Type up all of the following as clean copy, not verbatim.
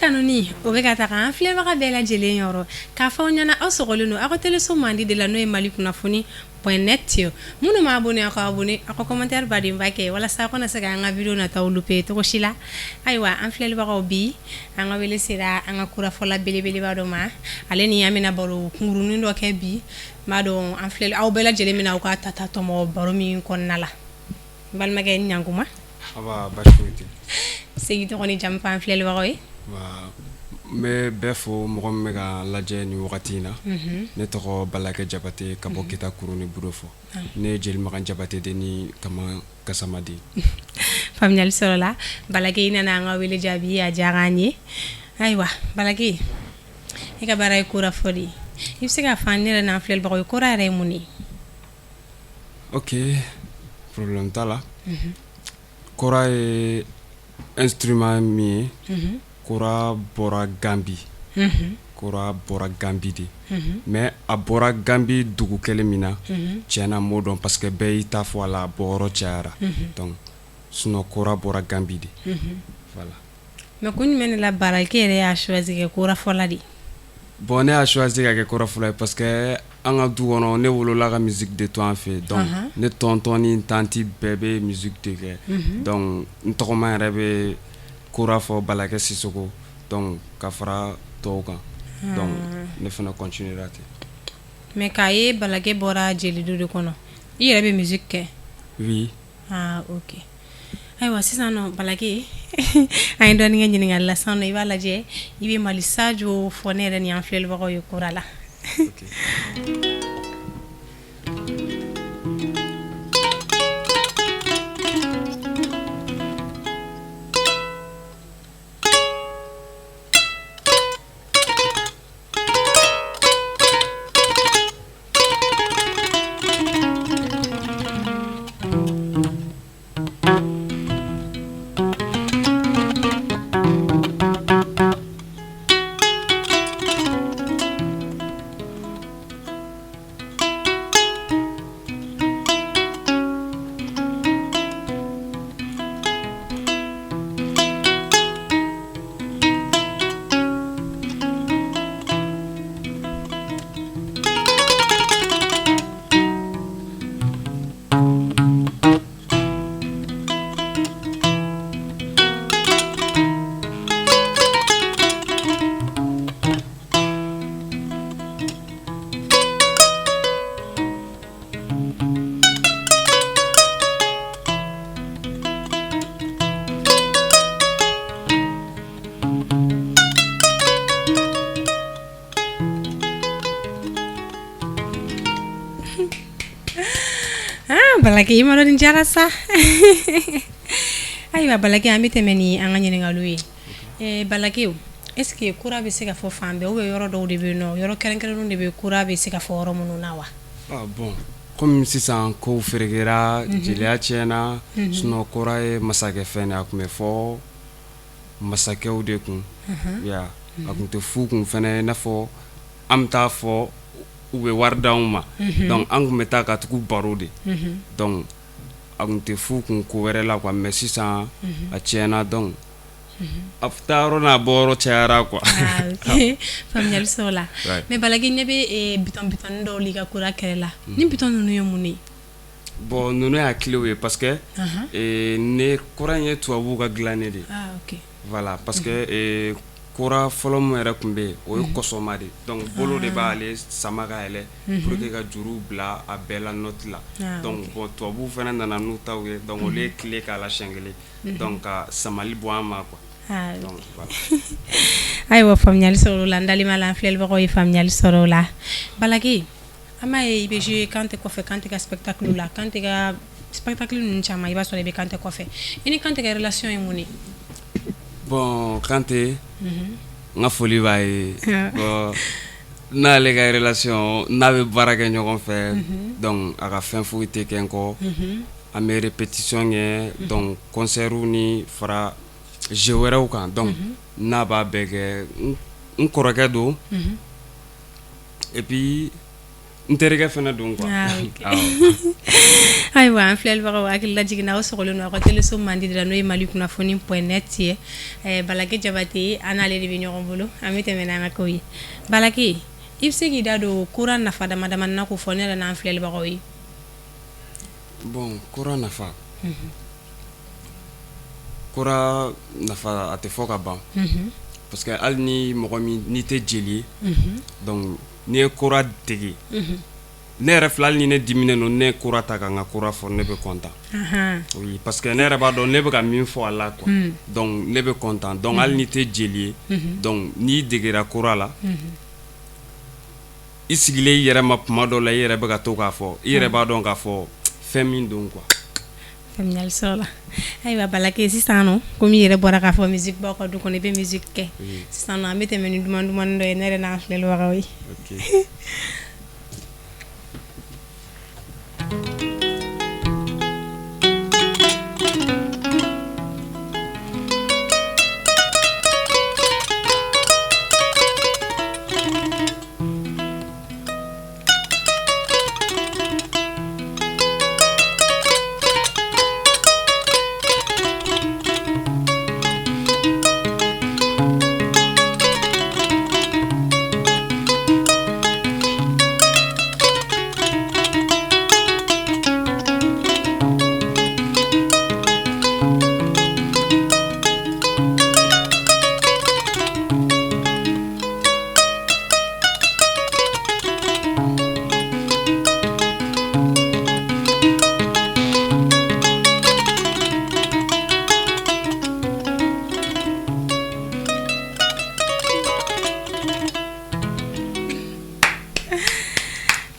Tanuni o bɛ ka taga an filɛbaga bɛɛ lajɛlen yɔrɔ k'a fɔ aw ɲɛna aw sɔgɔlen don aw ka teleso mandi de la, n'o ye Mali kunnafoni point net. Minnu ma abonné, aw ka abonné, aw ka commentaire badenba kɛ walasa aw kana se ka an ka video nataw louper cogo si la. Ayiwa, an filɛlibagaw, bi an ka wele sera an ka korafɔla belebeleba dɔ ma. Ale ni an bɛna baro kunkurunin dɔ kɛ bi. N b'a dɔn an filɛ aw bɛɛ lajɛlen bɛna aw ka tata tɔmɔ baro min kɔnɔna la. N balimakɛ, ɲankuma. Aba, baasi foyi tɛ. Segi tɔgɔ ni jamu fɔ an filɛlibagaw ye. N bɛ bɛɛ fo, mɔgɔ min bɛ ka lajɛ nin wagati in na. Ne tɔgɔ Balakɛ Jabate, ka bɔ Kita Kuru ni Budofɔ. Ne ye Jeli Makan Jabate den ni Kama Gasama den. Faamuyali sɔrɔla. Balakɛ, i nana an ka wele jaabi, a diyara an ye. Ayiwa Balakɛ, e ka baara ye kora fɔ de ye. I bɛ se k'a fɔ an yɛrɛ n'an filɛlibagaw ye, kora yɛrɛ ye mun ye? Ok, problème t'a la. Kora ye instrument min ye, kora bɔra Gambi, kora bɔra Gambi de. Mais a bɔra Gambi dugu kelen min na, tiɲɛna, n m'o dɔn, parce que bɛɛ y'i ta fɔ a la, a bɔyɔrɔ cayara. Donc sinon, kora bɔra Gambi de, voilà. Mais kun jumɛn de la Balakɛ yɛrɛ y'a choisi kɛ korafɔla de ye? Bon, ne y'a choisi ka kɛ korafɔla ye parce que an ka du kɔnɔ, ne wolola ka musique de to an fɛ yen. Donc ne tonton ni tantie bɛɛ bɛ musique de kɛ. Donc n tɔgɔma yɛrɛ bɛ kora fɔ, Balakɛ Sisoko. Donc ka fara tɔw kan, donc ne fana continuera ten. Mais k'a ye Balakɛ bɔra jelidu de kɔnɔ, i yɛrɛ bɛ musique kɛ? Oui. Ah ok. Ayiwa, sisan nɔ Balakɛ, an ye dɔɔnin kɛ ɲininkali la. Sisan nɔ, i b'a lajɛ, i bɛ Mali Sajo fɔ ne yɛrɛ ni an filɛlibagaw ye kora la. Ok. Balakɛ, i ma dɔn nin diyara sa. Ayiwa Balakɛ, an bɛ tɛmɛ ni an ka ɲininkaliw ye. Balakɛ, est-ce que kora bɛ se ka fɔ fan bɛɛ ou bien yɔrɔ dɔw de bɛ yen nɔ, yɔrɔ kɛrɛnkɛrɛnnenw de bɛ kora bɛ se ka fɔ yɔrɔ minnu na wa? Ah bon, komi sisan kow ferekera, jeliya tiɲɛna. Sinon kora ye masakɛ fɛn de, a tun bɛ fɔ masakɛw de kun ya, a tun tɛ f'u kun fɛnɛ. I n'a fɔ an bɛ taa fɔ, u bɛ wari d'anw ma. Donc an tun bɛ taa ka tugu baro de. Donc a tun tɛ f'u kun ko wɛrɛ la quoi. Mais sisan a tiɲɛna, donc a taa yɔrɔ n'a bɔ yɔrɔ cayara quoi. Faamuyali sɔrɔ la. Mais Balakɛ, ɲɛ bɛ bitɔn bitɔn dɔw la i ka kora kɛrɛ la. Ni bitɔn ninnu ye mun ye? Bon, ninnu y'a clés ye, parce que ne kora in ye tubabuw ka dilannen de ye. Voilà, parce que kora fɔlɔ min yɛrɛ tun bɛ yen, o ye kɔsɔma de. Donc bolo de b'ale sama ka yɛlɛ pour que ka juru bila a bɛɛ la note la. Donc bon, tubabuw fana nana n'u taw ye, donc olu ye clé k'a la siɲɛ kelen, donc ka samali bɔ an ma quoi. Donc voilà. Ayiwa, faamuyali sɔrɔ o la. N dalen b'a la an filɛlibagaw ye faamuyali sɔrɔ o la. Balakɛ, an b'a ye i bɛ jouer Kante kɔfɛ, Kante ka spectacle la, Kante ka spectacle ninnu caman, i b'a sɔrɔ i bɛ Kante kɔfɛ. I ni Kante ka relation ye mun ye? Bon, Kante, n ka foli b'a ye. Bon, n'ale ka relation, n'a bɛ baara kɛ ɲɔgɔn fɛ, donc a ka fɛn foyi tɛ kɛ n kɔ. An bɛ répétition kɛ, donc concert ni fara jeu wɛrɛw kan. Donc n'a b'a bɛɛ kɛ, n kɔrɔkɛ don. Et puis n terikɛ fana don quoi. Ayiwa, an filɛlibagaw, hakili lajigin na, aw sɔgɔlen don aw ka teleso mandi de la, n'o ye Mali kunnafoni point net ye. Balake Jabate, an n'ale de bɛ ɲɔgɔn bolo. An bɛ tɛmɛ n'an ka kow ye. Balake, i bɛ se k'i da don kora nafa dama dama na k'o fɔ ne yɛrɛ n'an filɛlibagaw ye? Bon, kora nafa, kora nafa a tɛ fɔ ka ban, parce que hali ni mɔgɔ min n'i tɛ jeli ye, donc n'i ye kora dege, ne yɛrɛ filɛ, hali ni ne diminen don, ne ye kora ta ka n ka kora fɔ, ne bɛ content. Oui, parce que ne yɛrɛ b'a dɔn ne bɛ ka min fɔ a la quoi. Donc ne bɛ content. Donc hali n'i tɛ jeli ye, donc n'i degera kora la, i sigilen i yɛrɛ ma tuma dɔ la, i yɛrɛ bɛ ka to k'a fɔ, i yɛrɛ b'a dɔn k'a fɔ fɛn min don quoi. Faamuyali sɔrɔla. Ayiwa Balake, sisan nɔ, komi i yɛrɛ bɔra k'a fɔ musique b'aw ka du kɔnɔ, i bɛ musique kɛ, sisan nɔ an bɛ tɛmɛ ni duman dumanni dɔ ye, ne yɛrɛ n'an filɛlibagaw ye.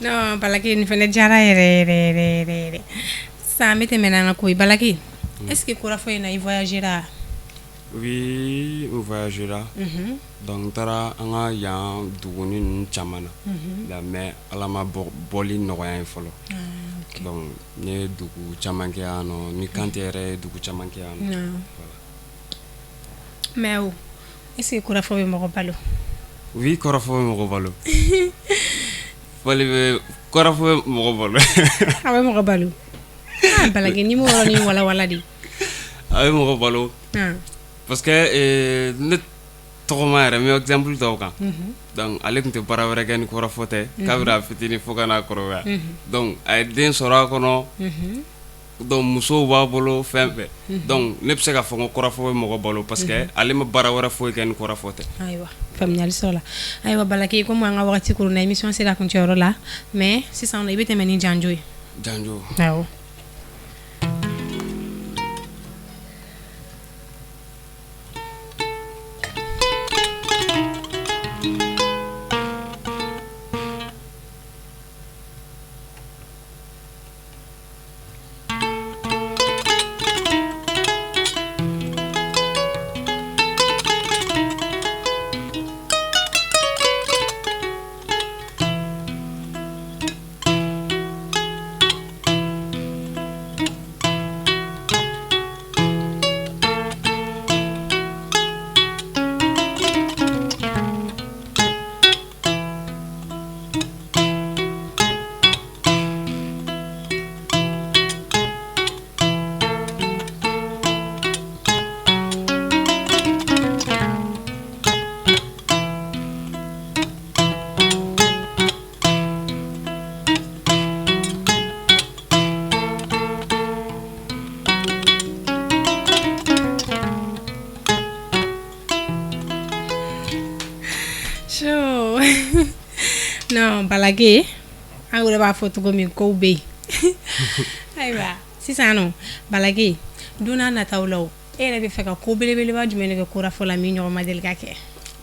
Non Balake, nin fana diyara yɛrɛ yɛrɛ yɛrɛ yɛrɛ yɛrɛ. Sisan an bɛ tɛmɛ n'an ka ko ye. Balake, est-ce que korafɔ in na, i voyagera? Oui, n voyagera. Donc n taara an ka yan duguni ninnu caman na, mais Ala ma bɔli nɔgɔya n ye fɔlɔ. Donc n ye dugu caman kɛ yan nɔ, ni Kante yɛrɛ ye dugu caman kɛ yan nɔ. Voilà. Mais o, est-ce que korafɔ bɛ mɔgɔ balo? Oui, kɔrɔfɔ bɛ mɔgɔ balo. Fɔli bɛ, kɔrɔfɔ bɛ mɔgɔ balo. A bɛ mɔgɔ balo? Ah Balake, n'i m'o yɔrɔnin walawala de. A bɛ mɔgɔ balo. Parce que ne tɔgɔma yɛrɛ, n bɛ exemple ta o kan. Donc ale tun tɛ baara wɛrɛ kɛ ni kɔrɔfɔ tɛ kabini a fitinin fo ka n'a kɔrɔbaya. Donc a ye den sɔrɔ a kɔnɔ. Donc musow b'a bolo fɛn fɛn. Donc ne bɛ se k'a fɔ ko kɔrɔfɔ bɛ mɔgɔ balo, parce que ale ma baara wɛrɛ foyi kɛ ni kɔrɔfɔ tɛ. Ayiwa, faamuyali sɔrɔla. Ayiwa Balake, komi an ka wagati koronna, émission sera kuncɛyɔrɔ la, mais sisan i bɛ tɛmɛ ni janjo ye. Janjo. Awɔ. Non Balake, an yɛrɛ b'a fɔ cogo min, kow bɛ yen. Ayiwa, sisan nɔ Balake, don n'a nataw la, e yɛrɛ bɛ fɛ ka ko belebeleba jumɛn de kɛ korafɔ la min ɲɔgɔn ma deli ka kɛ?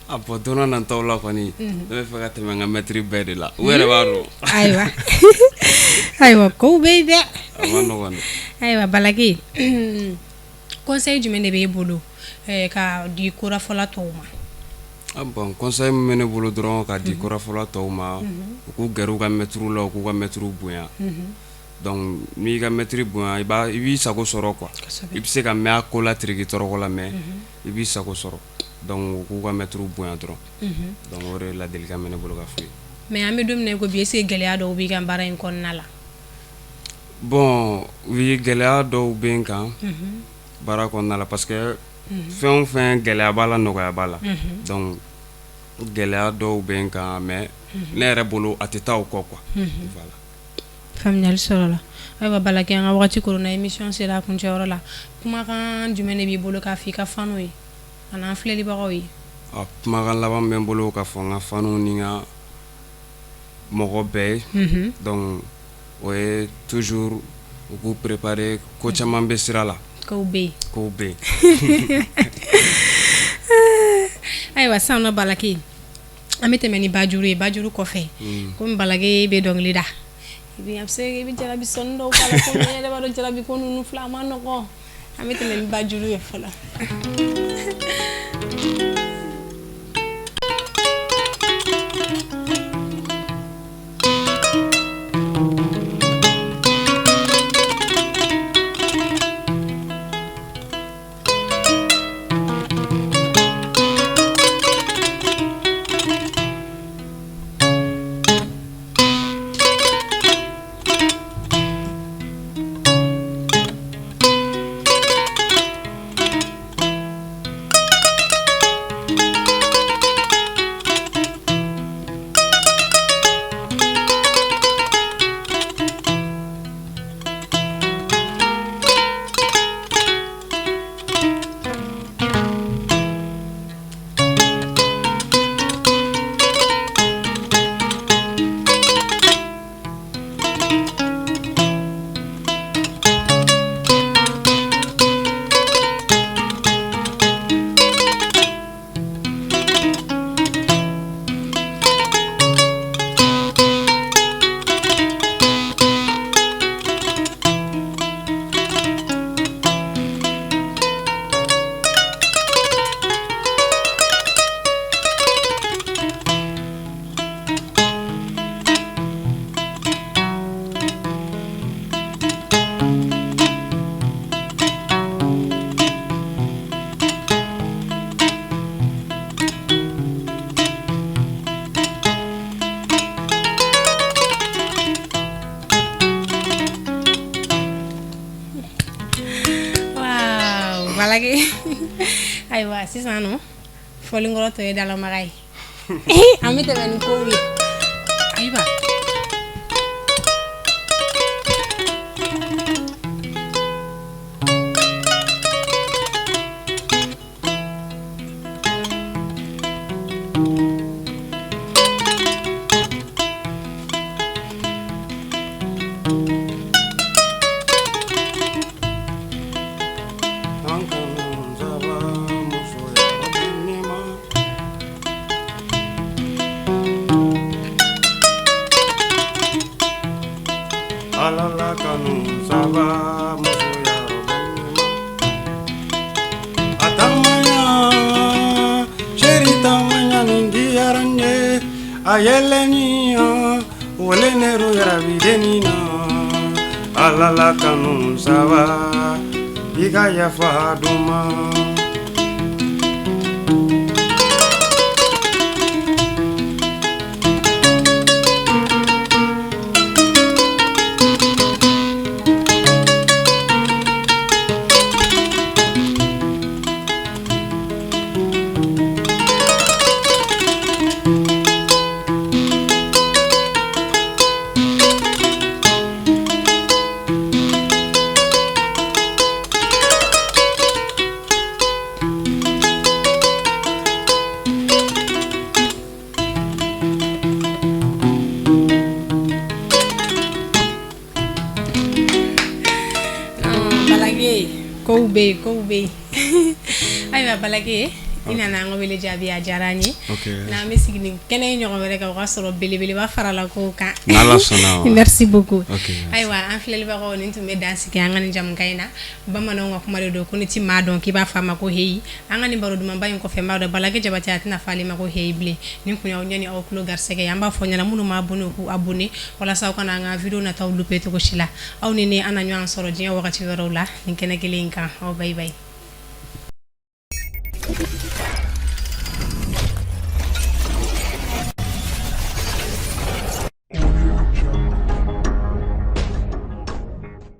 A bon, don n'a nataw la kɔni, ne bɛ fɛ ka tɛmɛ n ka maître bɛɛ de la, u yɛrɛ b'a dɔn. Ayiwa ayiwa, kow bɛ yen dɛ. A ma nɔgɔn dɛ. Ayiwa Balake, conseil jumɛn de b'e bolo ka di korafɔla tɔw ma? Ah bon, conseil min bɛ ne bolo dɔrɔn ka di korafɔla tɔw ma, u k'u gɛrɛ u ka maître la, u k'u ka maître bonya. Donc n'i ka maître bonya, i b'i sago sɔrɔ quoi. I bɛ se ka mɛn a ko la tiriki tɔrɔkɔ la, mais i b'i sago sɔrɔ. Donc u k'u ka maître bonya dɔrɔn. Donc o de ye ladilikan bɛ ne bolo ka f'u ye. Mais an bɛ don min na i ko bi, est-ce que gɛlɛya dɔw b'i ka baara in kɔnɔna la? Bon, oui, gɛlɛya dɔw bɛ n kan baara kɔnɔna la, parce que fɛn o fɛn, gɛlɛya b'a la, nɔgɔya b'a la. Donc gɛlɛya dɔw bɛ n kan, mais ne yɛrɛ bolo, a tɛ taa o kɔ quoi, voilà. Faamuyali sɔrɔla. Ayiwa Balake, an ka wagati koronna, émission sera a kuncɛyɔrɔ la. Kumakan jumɛn de b'i bolo k'a fɔ i ka fanw ye ani an filɛlibagaw ye? A kumakan laban bɛ n bolo k'a fɔ n ka fanw ni n ka mɔgɔ bɛɛ ye, donc o ye toujours u k'u préparer, ko caman bɛ sira la. Kow bɛ yen. Kow bɛ yen. Ayiwa, sisan nɔ Balake, an bɛ tɛmɛ ni bajuru ye. Bajuru kɔfɛ, komi Balake bɛ dɔnkili da, i bɛ a bɛ se i bɛ jarabi sɔnni dɔw k'a la, komi e yɛrɛ b'a dɔn jarabi ko ninnu filɛ, a ma nɔgɔn. An bɛ tɛmɛ ni bajuru ye fɔlɔ. Balake, ayiwa, sisan nɔ fɔlinkɔrɔ tɔ ye dalamaga ye, an bɛ tɛmɛ ni kow ye. Ayiwa. Ala kanu saba musoya a tamaya chéri tamaya nin diyara n ye, a yɛlɛni wele ne yɛrɛ na. Ala la kanu saba, i ka yafa dun ma. Balake, kow bɛ yen, kow bɛ yen. Ayiwa Balake, i nana an ka wele jaabi, a diyara an ye. N'an bɛ sigi nin kɛnɛ in ɲɔgɔn wɛrɛ kan, o ka sɔrɔ belebeleba farala kow kan. N'Ala sɔnna. Merci beaucoup. Ayiwa, an filɛlibagaw, nin tun bɛ dan sigi an ka nin jamukan in na. Bamananw ka kuma de don ko ni ti maa dɔn k'i b'a fɔ a ma ko heyi. An ka nin baro dumanba in kɔfɛ, n b'a dɔn Balake Jabate a tɛna fɔ ale ma ko heyi bilen. Nin kun y'aw ɲɛ ni aw tulo garisɛgɛ ye. An b'a fɔ ɲɛna, minnu ma abonné, u k'u abonné walasa aw kana an ka vidéo nataw louper cogo si la. Aw ni ne, an na ɲɔgɔn sɔrɔ diɲɛ wagati wɛrɛw la nin kɛnɛ kelen in kan. Aw bye bye.